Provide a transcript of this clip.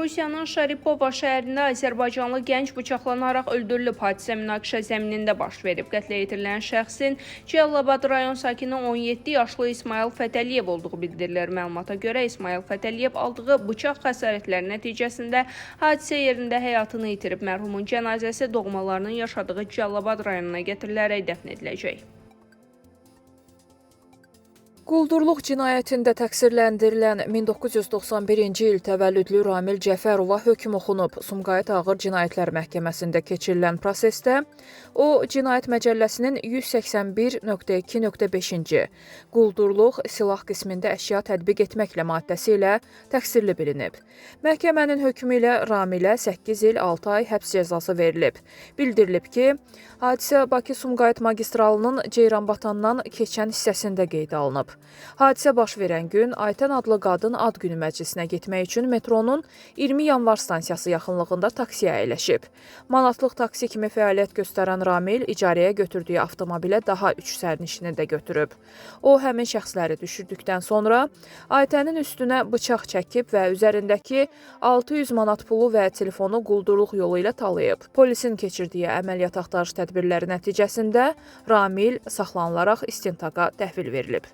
Rusiyanın Şaripova şəhərində Azərbaycanlı gənc bıçaqlanaraq öldürülüb. Hadisə münaqişə zəminində baş verib. Qətlə yetirilən şəxsin Cəlilabad rayon sakini 17 yaşlı İsmayıl Fətəliyev olduğu bildirilir. Məlumata görə İsmayıl Fətəliyev aldığı bıçaq xəsarətləri nəticəsində hadisə yerində həyatını itirib. Mərhumun cənazəsi doğmalarının yaşadığı Cəlilabad rayonuna gətirilərək dəfn ediləcək. Quldurluq cinayətində təqsirləndirilən 1991-ci il təvəllüdlü Ramil Cəfərova hökm oxunub. Sumqayıt Ağır Cinayətlər Məhkəməsində keçirilən prosesdə o Cinayət Məcəlləsinin 181.2.5-ci quldurluq silah qismində əşya tətbiq etməklə maddəsi ilə təqsirli bilinib. Məhkəmənin hökmü ilə Ramilə 8 il 6 ay həbs cəzası verilib. Bildirilib ki, hadisə Bakı-Sumqayıt magistralının Ceyranbatandan keçən hissəsində qeydə alınıb. Hadisə baş verən gün Aytən adlı qadın ad günü məclisinə getmək üçün metronun 20 yanvar stansiyası yaxınlığında taksiyə əyləşib. Manatlıq taksi kimi fəaliyyət göstərən Ramil icarəyə götürdüyü avtomobilə daha 3 sərnişini də götürüb. O həmin şəxsləri düşürdükdən sonra Aytənin üstünə bıçaq çəkib və üzərindəki 600 manat pulu və telefonu quldurluq yolu ilə talayıb. Polisin keçirdiyi əməliyyat axtarış tədbirləri nəticəsində Ramil saxlanılaraq istintaqa təhvil verilib.